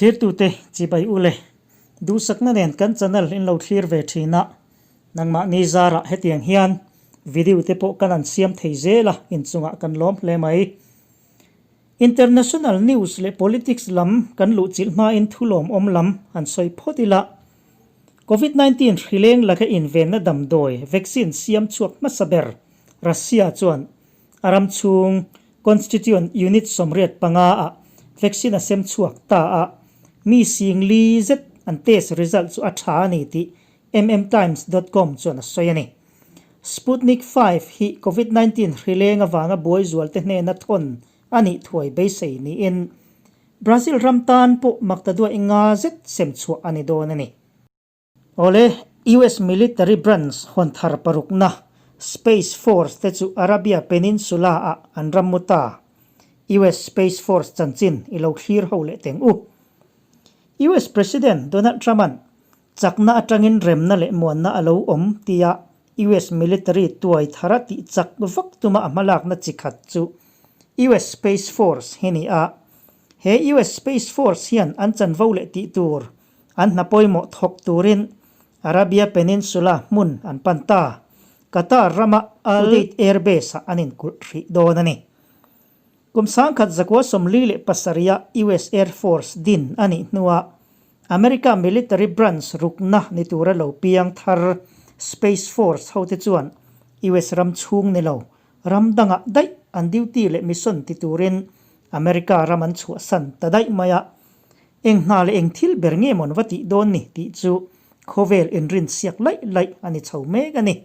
Thlirtute chibai u le. Duhsakna nen kan channel in lo thlir ve thin a, nangmahni zarah hetiang hian video te pawh kan han siam thei zel a, inchungah kan lawm hle mai. International news leh politics lam kan luhchilh hmain thu lawmawm lam han sawi phawt ila. Covid 19 hrileng laka invenna damdawi vaccine siam chhuak hmasa ber Russia chuan a ram chhung constituent unit 85 ah vaccine a sem chhuak ta a, mi sing li zet an test result chu a tha a ni tih mmtimes.com chuan a sawi a ni. Sputnik V hi Covid 19 hrileng avanga buai zualte hnena thawn a nih thuai beisei niin Brazil ram tan pawh maktaduai nga zet sem chhuah a ni dawn a ni. Awle, US military branch hawn thar parukna Space Force te chu Arabia Peninsula ah an ram mu ta. US Space Force chanchin i lo thlir ho leh teng u. US President Donald Trump-a'n Chakna atangin remna leh muanna a lo awm tia US military tuai thara tih chak vak tuma a hmalakna chi khat chu US Space Force hi ni a. He US Space Force hian an chanvo leh tih tur an hna pawimawh thawk turin Arabia Peninsula hmun an pan ta. Qatar rama Al Udeid Air Base-ah an inkulh hrih dawn a ni. Kum 1947-a US Air Force din a nih hnuah America military branch rukna ni tura lo piang thar Space Force hote chuan US ram chhung ni lo, ram dangah daih an duty leh mission ti turin America ram an chhuahsan ta daih mai a. Eng hna leh eng thil ber nge mawn va tih dawn ni tih chu khawvel inrinsiak laih laih a ni chho mek a ni.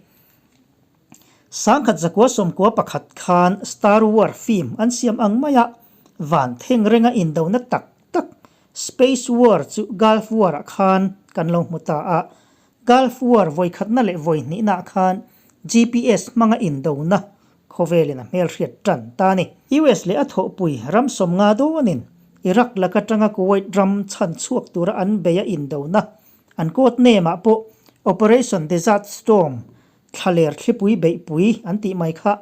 1991 khan Star War film an siam ang maia van theng renga indona tak tak Space War chu Gulf War ah khan kan lo hmu ta a. Gulf War vawikhatna leh vawihnihna ah khan GPS hmanga indona khawvelin a hmelhriat tan ta a ni. US leh a thawhpui ram 50 dawnin Iraq laka tanga Kuwait ram chhan chhuak tura an bei a indona an code name ah pawh Operation Desert Storm Thlaler thlipui beihpui an tih mai kha.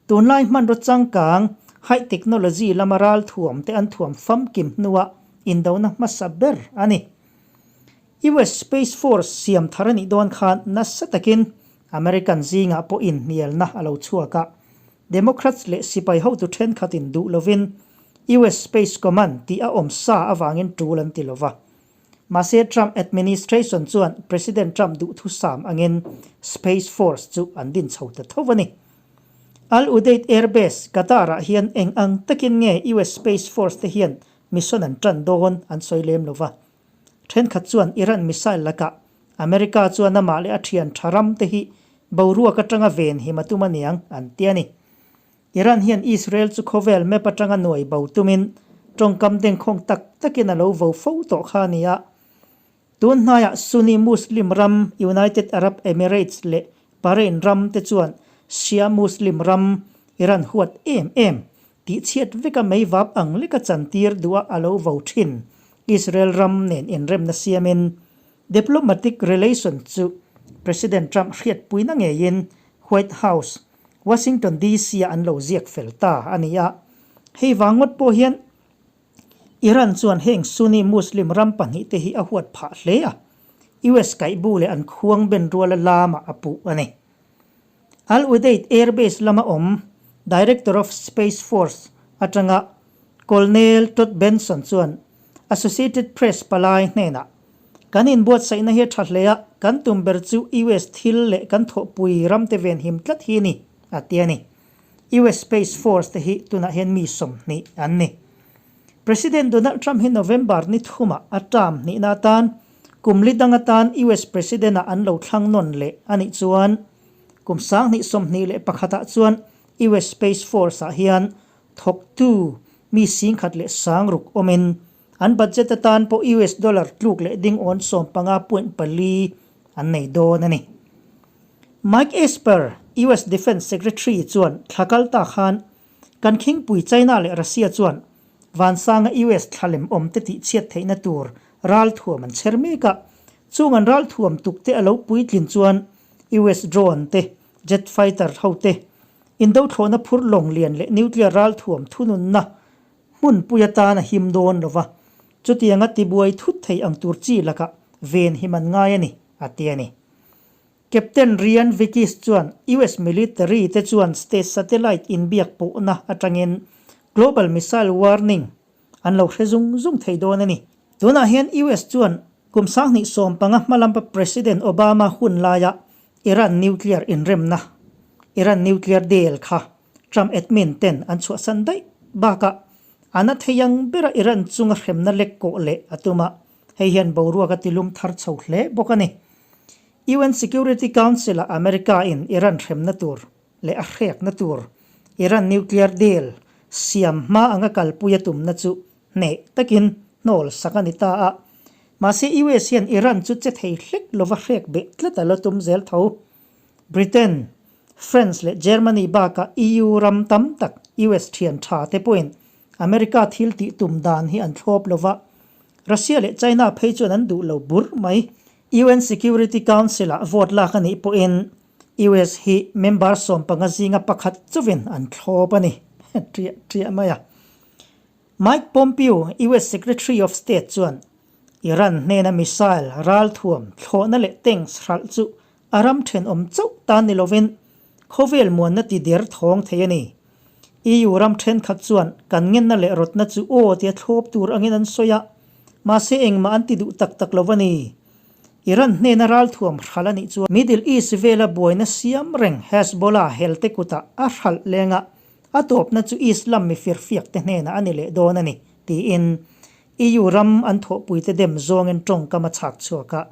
Tunlai hmanraw changkang, high technology lama ral thuam te an thuam famkim hnua indona hmasa ber a ni. US Space Force siam thar a nih dawn khan nasa takin American zingah pawh inhnialna a lo chhuak a. Democrats leh sipai hotu thenkhatin duh lovin US Space Command tih a awm sa avangin tul an ti lova. Mahse Trump administration chuan President Trump duhthusam angin Space Force chu an din chho ta tho a ni. Al Udeid Air Base, Qatar-ah hian eng ang takin nge US Space Force te hian mission an tan dawn an sawi lem lo va. Thenkhat chuan Iran missile lakah America chuan amah leh a thian tha ram te hi boruak atanga ven him a tum aniang an ti a ni. Iran hian Israel chu khawvel map atanga nuai bo tumin tawngkam dengkhawng tak takin a lo vo fo tawh kha a ni a. Tun hnaiah Sunni Muslim ram United Arab Emirates leh Bahrain ram te chuan Shia Muslim ram Iran huat em em tihchhiat veka meivap ang leka chantir duha a lo vo thin Israel ram nen inremna siamin Diplomatic relation chu President Trump hriatpuina ngeiin White House, Washington DC-ah an lo ziak fel ta a ni a. Hei vang ngawt pawh hian Iran chuan heng Sunni Muslim ram pahnihte hi a huat phah hle a, US kaihbu leh an khuang ben ruala lamah a puh a ni. Al Udeid Air Base lama awm Director of Space Force atanga Colonel Todd Benson chuan Associated Press palai hnenah, Kan inbuatsaihna hi a tha hle a, kan tum ber chu US thil leh kan thawhpui ramte venhim tlat hi a ni, a ti a ni. US Space Force te hi tunah hian mi 20 an ni. President Donald Trump hi November ni thumah a term hnihna atan kum li dang atan US President-ah an lo thlang nawn leh a nih chuan kum 2021 ah chuan US Space Force-ah hian thawktu mi 10,006 awmin an budget atan pawh US dollar tluk leh ding awn 15.4 an nei dawn a ni. Mike Esper, US Defence Secretary chuan thla kal ta khan kan khingpui China leh Russia chuan vansanga US thlalem awm te tihchhiat theihna tur ralthuam an chher mek a, chung an ralthuam tuk te a lo puitlin chuan US drone te, jet fighter ho te, indo thlawhna phur lawng lian leh nuclear ralthuam thununna hmunpui atan a him dawn lo va. Chutianga tibuai thut thei ang tur chi lakah ven hi man ngai a ni, a ti a ni. Captain Ryan Vikis chuan US military te chuan state satellite inbiak pawhna atangin global missile warning an lo hre zung zung thei dawn a ni. Tunah hian US chuan kum 2015 hmalampa President Obama hun laia Iran nuclear inremna, Iran nuclear deal, kha Trump admin ten an chhuahsan daih bakah a na thei ang bera Iran chunga hremna lek kawh leh a tum a, hei hian boruak a tilum thar chho hle bawk a ni. UN Security Council-ah America in Iran hremna tur leh a hrekna tur Iran nuclear deal siam hma anga kalpui a tumna chu hneh takin hnawl sak a ni ta a. Mahse US hian Iran chu che thei hlek lova hrek beh tlat a la tum zel tho. Britain, France leh Germany bakah EU ram tam tak US thian tha te pawhin America thil tih tum dan hi an thlawp lova, Russia leh China phei chuan an duh lo bur mai. UN Security Council-ah vote lak a nih pawhin US hi member 15 zinga pakhat chuvin an thlawp a ni ṭiah ṭiah mai a. Mike Pompeo, US Secretary of State chuan Iran hnena missile, ralthuam, thlawhna leh tanks hralh chu a ram thenawm chauh tan ni lovin khawvel muanna ti der thawng thei a ni. EU ram thenkhat chuan kan ngenna leh rawtna chu aw tia thlawp tur angin an sawi a, mahse engmah an ti duh tak tak lo a ni. Iran hnena ralthuam hralh a nih chuan Middle East vela buaina siam reng Hezbollah helte kutah a hralh leng a, a tawpna chu Islam mi firfiak te hnenah a ni leh dawn a ni, tiin EU ram an thawhpuite dem zawngin tawngkam a chhak chhuak a.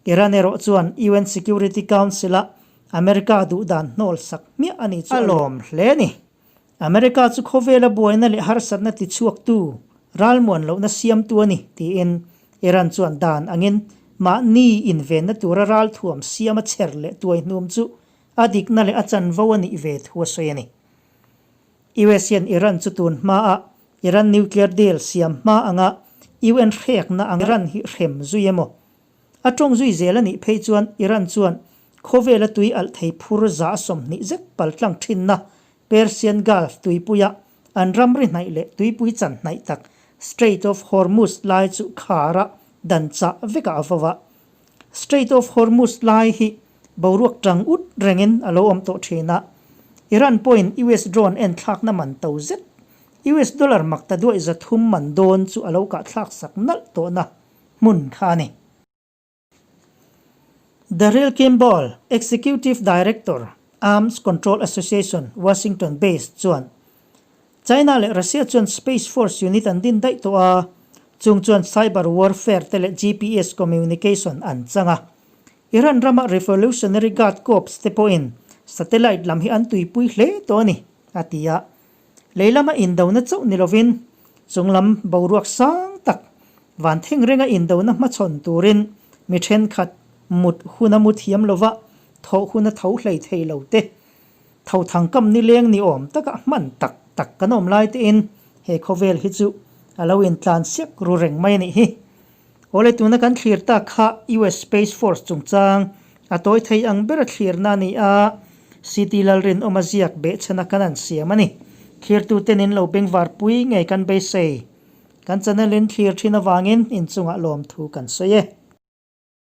Iran erawh chuan UN Security Council-a America duhdan hnawl sak hmiah a ni chu a lawm hle a ni. America chu khawvela buaina leh harsatna tichhuaktu, ralmuan lohna siamtu a ni, tiin Iran chuan dan angin mahni invenna tura ralthuam siama chher leh tuaihnum chu a dikna leh a chanvo a nih ve thu a sawi a ni. US hian Iran chu tun hmaa Iran nuclear deal siam hma anga UN hrekna ang Iran hi hrem zui emaw? A tawng zui zel a nih phei chuan Iran chuan khawvela tui alh thei phur 120 zet paltlang thinna Persian Gulf tuipuia an ramri hnaih leh tuipui chan hnaih tak Strait of Hormuz lai chu khara dan chah vekah a vo a. Strait of Hormuz lai hi boruak tang ut rengin a lo awm tawh thin a. Iran pawhin US drone en thlakna man to zet US dollar mak ta duaih 300 man dawn chu a lo kahthlak sak nalh tawhna hmun kha a ni. Daryl Kimball, Executive Director, Arms Control Association, Washington-based chuan, China leh Russia chuan Space Force unit an din daih tawh a, chung chuan cyber warfare te leh GPS communication an chang a. Iran rama Revolutionary Guard Corps te pawhin satellite lam hi an tuipui hle tawh a ni, a ti a. Lei lama indona chauh ni lovin chung lam boruak sang tak van theng renga indona hmachhawn turin mi thenkhat mut huna mu thiam lova thawh huna tho hlei thei lo te Tho thang kam nileng ni awm takah hman tak tak kan awm lai tein he khawvel hi chu a lo intlan siak ru reng mai a nih hi. Awle tuna kan thlir tak kha US Space Force chungchang a tawi thei ang bera thlirna a ni a, CT Lalrinawma ziak behchhana kan an siam a ni. Thlirtuten in lo bengvarpui ngei kan beisei. Kan channel in thlir thin avangin inchungah lawmthu kan sawi e.